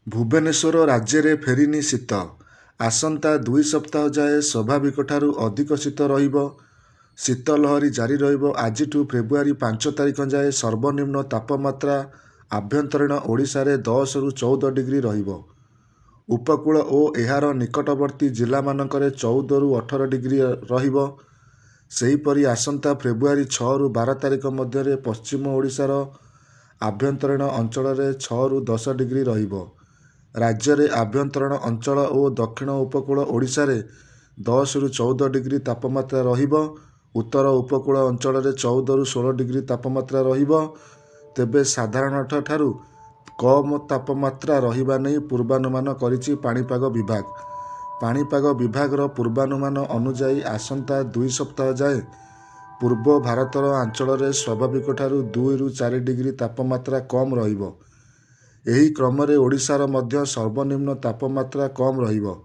ଭୁବନେଶ୍ୱର ରାଜ୍ୟରେ ଫେରିନି ଶୀତ। ଆସନ୍ତା 2 ସପ୍ତାହ ଯାଏ ସ୍ୱାଭାବିକଠାରୁ ଅଧିକ ଶୀତ ରହିବ। ଶୀତ ଲହରୀ ଜାରି ରହିବ। ଆଜିଠୁ ଫେବୃଆରୀ 5 ତାରିଖ ଯାଏ ସର୍ବନିମ୍ନ ତାପମାତ୍ରା ଆଭ୍ୟନ୍ତରୀଣ ଓଡ଼ିଶାରେ 10ରୁ 14 ଡିଗ୍ରୀ ରହିବ। ଉପକୂଳ ଓ ଏହାର ନିକଟବର୍ତ୍ତୀ ଜିଲ୍ଲାମାନଙ୍କରେ 14ରୁ 18 ଡିଗ୍ରୀ ରହିବ। ସେହିପରି ଆସନ୍ତା ଫେବୃଆରୀ 6ରୁ 12 ତାରିଖ ମଧ୍ୟରେ ପଶ୍ଚିମ ଓଡ଼ିଶାର ଆଭ୍ୟନ୍ତରୀଣ ଅଞ୍ଚଳରେ 6ରୁ 10 ଡିଗ୍ରୀ ରହିବ। ରାଜ୍ୟରେ ଆଭ୍ୟନ୍ତରୀଣ ଅଞ୍ଚଳ ଓ ଦକ୍ଷିଣ ଉପକୂଳ ଓଡ଼ିଶାରେ 10ରୁ 14 ଡିଗ୍ରୀ ତାପମାତ୍ରା ରହିବ। ଉତ୍ତର ଉପକୂଳ ଅଞ୍ଚଳରେ 14ରୁ 16 ଡିଗ୍ରୀ ତାପମାତ୍ରା ରହିବ। ତେବେ ସାଧାରଣଠାରୁ କମ୍ ତାପମାତ୍ରା ରହିବା ନେଇ ପୂର୍ବାନୁମାନ କରିଛି ପାଣିପାଗ ବିଭାଗ। ପାଣିପାଗ ବିଭାଗର ପୂର୍ବାନୁମାନ ଅନୁଯାୟୀ ଆସନ୍ତା 2 ସପ୍ତାହ ଯାଏ ପୂର୍ବ ଭାରତର ଅଞ୍ଚଳରେ ସ୍ୱାଭାବିକଠାରୁ 2ରୁ 4 ଡିଗ୍ରୀ ତାପମାତ୍ରା କମ୍ ରହିବ। ଏହି କ୍ରମରେ ଓଡ଼ିଶାର ମଧ୍ୟ ସର୍ବନିମ୍ନ ତାପମାତ୍ରା କମ୍ ରହିବ।